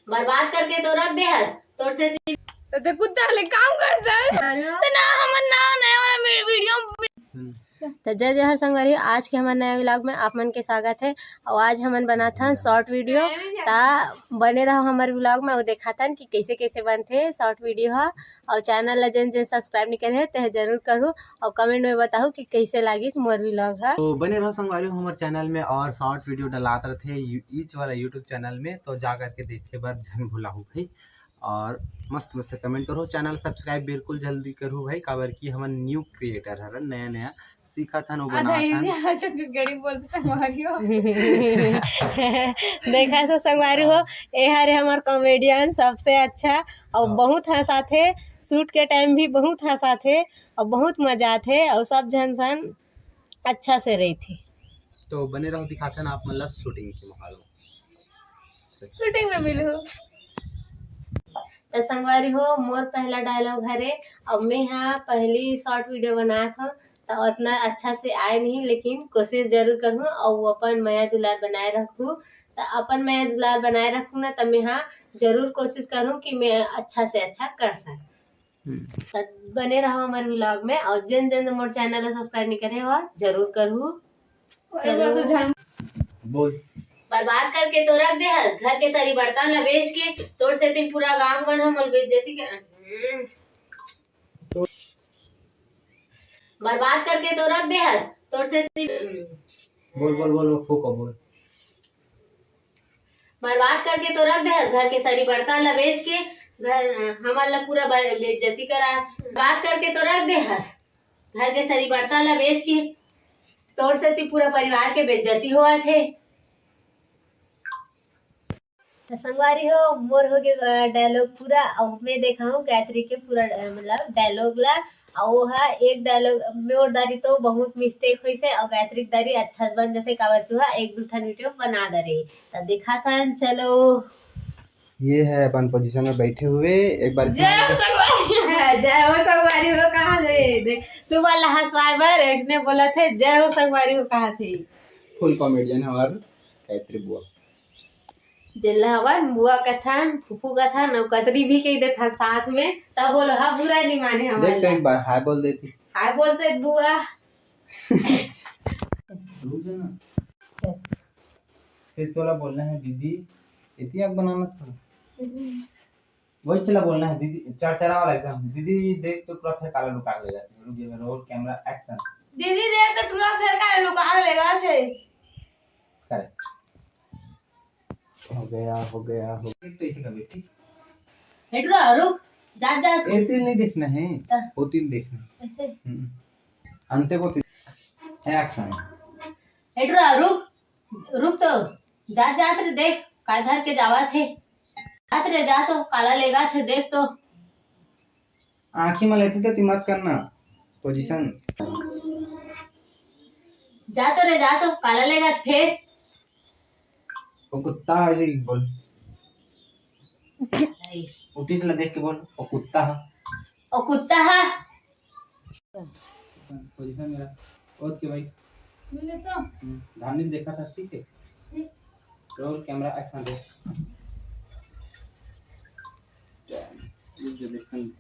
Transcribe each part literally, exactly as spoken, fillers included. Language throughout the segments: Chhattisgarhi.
बर्बाद करके तो रख दे हस, तोर से तो ते कुत्ता ले काम करता है। तो ना, हमर ना नया वाला वीडियो। तो जय जोहार संगवारी हो, आज के हमर नया व्लॉग में आप मन के स्वागत है। और आज हमन बनात हन शॉर्ट वीडियो, ता बने रहो हमर व्लॉग में और देखाथन कि कैसे कैसे बनथे शॉर्ट वीडियो हा। और चैनल ला जेन जेन सब्सक्राइब नहीं करे हो, ते जरूर करू और कमेंट में बताओ कि कैसे लागिस मोर व्लॉग हा। तो बने रहो संगवारी हो हमर चैनल में, और शॉर्ट वीडियो डलात रहथे यू-, ईच वाला यूट्यूब चैनल में, तो जा करके देखे बर झन भुलाहू भाई। और मस्त मस्त कमेंट करो, चैनल सब्सक्राइब बिल्कुल जल्दी करो भाई, काबर कि हमन न्यू क्रिएटर हरन, नया नया सीखत हन, वो आधा बनात हन। हिंदी, आधा छत्तीसगढ़ी बोलते संगवारी हो। देखा तो संगवारी हो, ए हरे हमर कॉमेडियन सबसे अच्छा, और हाँ। बहुत हंसाथे, शूट के टाइम भी बहुत हंसाथे और बहुत मजा आथे और सब झन सन अच्छा से रहिथे। तो बने रहो, दिखाथन आप मन ला शूटिंग के माहौल में। शूटिंग में मिलहू। त संगवारी हो, मोर पहला डायलॉग हरे, अउ मैं हा पहली शॉर्ट वीडियो बनात हव, त उतना अच्छा से आए नहीं, लेकिन कोशिश जरूर करहूँ अउ अपन मया दुलार बनाए रखहूँ। त अपन मया दुलार बनाए रखहूँ ना, त मैं हा जरूर कोशिश करहूँ कि मैं अच्छा से अच्छा कर सकूँ। हम्म। त बने रहो हमर व्लॉग में, और जेन जेन मोर चैनल ला सब्सक्राइब नहीं करे हो, जरूर करहू। चलो। बोल। बर्बाद करके तो रख दे हस, घर के सारी बर्तन ला बेच के, तोर सेती पूरा गांव गण हमर बेइज्जती के। बर्बाद करके तो रख दे हस, तोर सेती। बोल, बोल, बोल, वो फूको, बोल। बर्बाद करके तो रख दे हस, घर के सारी बर्तन ला बेच के, घर, हमन ला पूरा बे-, बेइज्जती करा। बर्बाद करके तो रख दे हस, घर के सारी बर्तन ला बेच के, तोर सेती पूरा परिवार के बेइज्जती होवत हे। त संगवारी हो, मोर हो गे, अ, डायलॉग पूरा। अब मैं देखाहूँ गायत्री के पूरा, अ, मतलब डायलॉग ला। अउ वो हा एक डायलॉग, मोर दारी तो बहुत मिस्टेक होइस हे, अउ गायत्री के दारी अच्छा से बन जथे, काबर कि वो हा एक दू ठन वीडियो बना दे रही। त दिखाथन, चलो। ये है अपन पोजीशन में बैठे हुए, एक बार जय हो संगवारी, जय हो संगवारी हो, कहा थे? देख, तू वाला हंसवाए बर इसने बोला थे, जय हो संगवारी हो, कहा थे? फुल कॉमेडियन हमार गायत्री बुआ। जेला हवन बुआ कथन, फूफू कथन, अउ कतरी भी कह देथन साथ में, तब बोलो, हाँ, बुरा नहीं माने हमारे देख तो एक बार हाय बोल देती। हाय बोलते बुआ। रुक जा ना। फिर तोला बोलना है दीदी, इतनी आग बनाना था। वही चला बोलना है दीदी, चरचरा वाला एकदम। दीदी देख तो पूरा फिर काला लुका लेगा। रुक जा, रोल कैमरा एक्शन। दीदी देख तो पूरा फिर काला लुका लेगा थे। करेक्ट। हो गया, हो गया, हो गया। तो इसी का बेटी। हेटुरा, रुक, जा, जा। ये तीन नहीं देखना है, ता। वो तीन देखना। ऐसे? हम्म। अंते को तीन। एक्शन। हेटुरा, रुक, रुक तो। जा, जा, तेरे देख, काय धर के जावा थे। जा, तेरे जा तो, काला लेगा थे, देख तो। आँखी में लेती तेती मत करना, पोजीशन। जा तो रे, जा तो, काला लेगा फेर। वो कुत्ता है, ऐसे ही बोल। उठी से देख के बोल, वो कुत्ता है। वो कुत्ता है। पोजीशन मेरा। ओके भाई। मैंने तो हम्म, धानी देखा था, ठीक है? हम्म। रोल कैमरा एक्शन दे। रुक जा, देखता हूँ।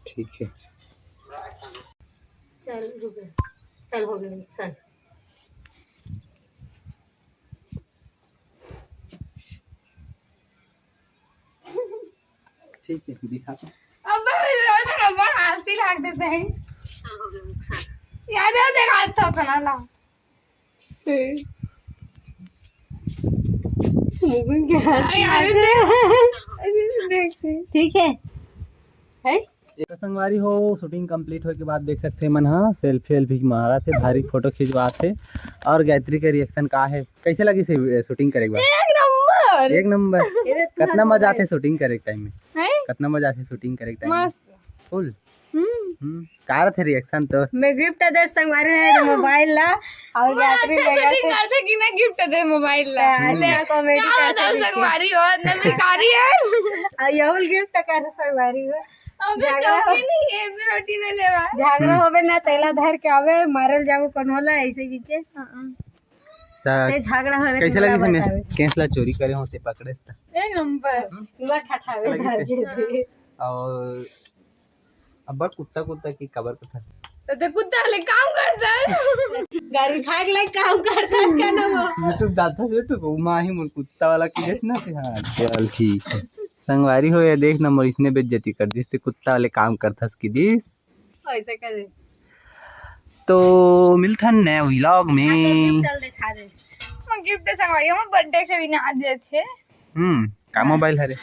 ठीक है। चल, रुक जा। चल, हो गया, चल। ठीक है, दिखा तो। अब मैं रोज रबड़ हंसी लाग देते हैं। याद है, देखा था अपना ला। मुकुंद के हाथ अरे, अरे, देखते हैं। ठीक है, है? तो संगवारी हो, शूटिंग कंप्लीट होए के बाद देख सकथे मन ह सेल्फी वेल्फी मारत हे, भारी फोटो खिंचवात हे और गायत्री के रिएक्शन का हे, कैसे लगिस हे शूटिंग करे के बाद? एक नंबर। एक नंबर। ये तो कतना मजा आथे शूटिंग करे के टाइम में? हैं? कतना मजा आथे शूटिंग करे के टाइम में? मस्त। फुल? हम्म। हम्म, का रथे reaction तो? मैं gift दे संगवारी हो मोबाइल ला, और वो गायत्री अच्छा लेगा shooting तो करथे कि मैं gift दे मोबाइल ला। हाँ, ले, अच्छा comedy का करथे बताओ कि संगवारी हो, इतना बेकारी है। और यहूल gift कर संगवारी हो। अब तो झगड़ा हो- चौकी नहीं है, भी रोटी में लेवा। झगड़ा होबे ना, तेला धर के आवे, मारल जाबो कौन होला, ऐसे की के। हाँ, हाँ। त ते झगड़ा होबे कैसे तो लगिस मोला में बतावे। केस ला चोरी करे होते पकड़े त? एक नंबर। इमा ठठावे चला धर गई। के दे। और अब कुत्ता, कुत्ता की कबर कथा। तो ते कुत्ता ले काम करता है। गाड़ी खा के ले काम करता है, इसका नाम हो। YouTube डालता है, YouTube, वो माँ ही मोर कुत्ता वाला की देख ना से, हाँ, चल ठीक है। संगवारी हो, ये देख ना, मोर इसने बेइज्जती कर दिस, ते कुत्ता वाले काम करता की दिस। ऐसे कर दे। तो मिलथन नया vlog हाँ, तो में। Gift चल दिखा दे। वो gift संगवारी, हम birthday से भी ना देते। हम्म, का मोबाइल हरे?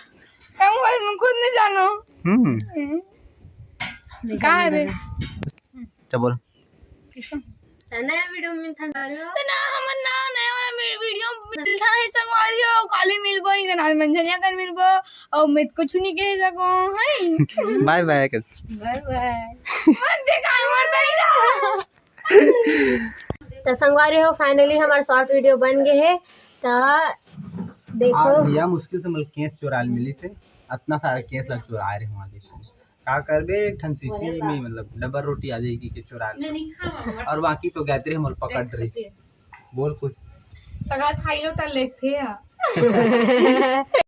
का मोबाइल में खुद नहीं जानो। हम्म। हम्म। नहीं का जानो रे? दादा। चल बोल। किसको? तो नया video में मिलथन संगवारी हो। तो ना, हमर ना नया वाला मे-, video में मिलथन है संगवारी हो, काली मिलबो, नहीं तो ना मंझनिया कर मिलबो, और मैं कुछ नहीं कह सको, है। Bye bye कर। Bye bye। मत देखा, मर जाएगा। तो संगवारी हो, finally हमार short video बन गए है। तो देखो। आज भैया मुश्किल से मतलब केस चुरा मिली थे, इतना सारा केस लग चुरा रहे वहाँ देखो। का करबे, एक ठन सीसी में मतलब डबल रोटी आ जाएगी के चुरा ले। और बाकी तो गायत्री हमर पकड़ रही। बोल कुछ। तगा थाई लोटा लेते हैं।